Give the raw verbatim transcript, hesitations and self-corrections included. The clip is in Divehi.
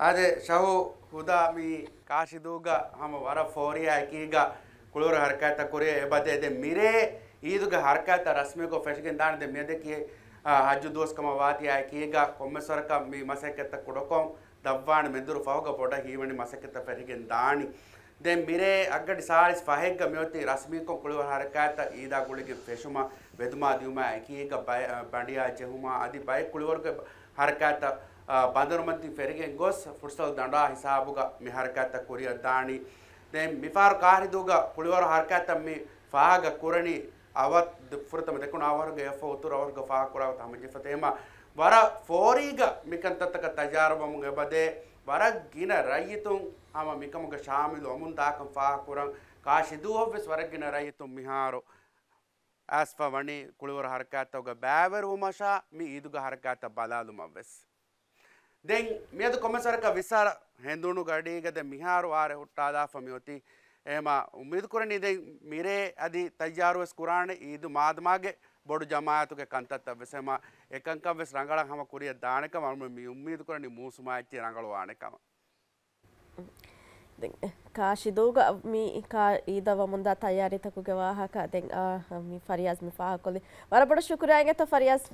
އާދެ، ޝަހު ހުދާ މި ކާށިދޫގަ ހަމަ ވަރަށް ފޯރިއާ އެކީގަ ކުޅިވަރު ހަރަކާތްތައް ކުރި އެބަދޭ. ދެން މިރޭ އީދުގެ ހަރަކާތްތައް ރަސްމީކޮށް ފެށިގެން ދާނެ. ދެން މިއަދަކީ، އާ، ހައްޖު ދުވަސް ކަމަށް ވާތީ އެކީގަ ކޮންމެސް ވަރަކަށް މި މަސައްކަތްތައް ކުޑަކޮށް ދަށްވާނެ. މެދުރު ފަހުގަ ބޮޑަށް ހީވަނީ މަސައްކަތްތައް ފެށިގެން ދާނީ. ދެން މިރޭ އަށްގަޑި ސާޅީސް ފަހެއްގަ މިއޮތީ ރަސްމީކޮށް ކުޅިވަރު ހަރަކާތްތައް އީދާ ގުޅިގެން ފެށުމަށް، ވެދުމާ ދިޔުމާ އެކީގަ ބައި-، ބަނޑިޔާ ޖެހުމާ އަދި ބައެއް ކުޅިވަރުގެ ހަރަކާތްތައް، އާ، ބަނދަރުމަތިން ފެށިގެން ގޮސް ފުރުސަތު ދަނޑާ ހިސާބުގަ މި ހަރަކާތްތައް ކުރިއަށް ދާނީ. ދެން މިފަހަރު ކާށިދޫގަ ކުޅިވަރު ހަރަކާތްތައް މި ފާހަގަ ކުރަނީ އަވަށް ދު-، ފުރަތަމަ ދެކުނު އަވަހަރުގެ އެއަށްފަހު އުތުރު އަވަހަރުގަ ފާހަގަކުރާ ގޮތަށް ހަމަޖެހިފަ ތޭމާ ވަރަށް ފޯރީގަ މިކަންތައްތަކަށް ތައްޔާރުވަމުން އެބަދޭ. ވަރަށް ގިނަ ރައްޔިތުން ހަމަ މިކަމުގަ ޝާމިލު ވަމުން ދާކަން ފާހަގަކުރަން. ކާށިދޫއަށްވެސް ވަރަށް ގިނަ ރައްޔިތުން މިހާރު އައިސްފަ ވަނީ ކުޅިވަރު ހަރަކާތްތަކުގަ ބައިވެރިވުމަށާ މި އީދުގެ ހަރަކާތްތައް ބަލާލުމަށްވެސް. ދެން މިއަދު ކޮންމެސް ވަރަކަށް ވިސާރަ ހެނދުނު ގަޑީގަ ދެން މިހާރު އާރެއް ހުއްޓާލާފަ މިއޮތީ. އެހެމާ އުއްމީދު ކުރަނީ ދެން މިރޭ އަދި ތައްޔާރުވެސް ކުރާނެ އީދު މާދަމާގެ ބޮޑު ޖަމާއަތުގެ ކަންތައްތައް ވެސް. އެހެމާ އެކަންކަން ވެސް ރަނގަޅަށް ހަމަ ކުރިއަށް ދާނެކަމަށް މި އުއްމީދު ކުރަނީ މޫސުމާ އެއްޗެއް ރަނގަޅުވާނެ ކަމަށް. ދެން ކާށިދޫގަ މި ކާ އީދަށް ވަމުންދާ ތައްޔާރީތަކުގެ ވާހަކަ ދެން، އާ، މި ފަރިޔާޒް މި ފާހަގަކޮށްލި. ވަރަށް ބޮޑަށް ޝުކުރިއްޔާ އިނގޭތޯ ފަރިޔާޒް.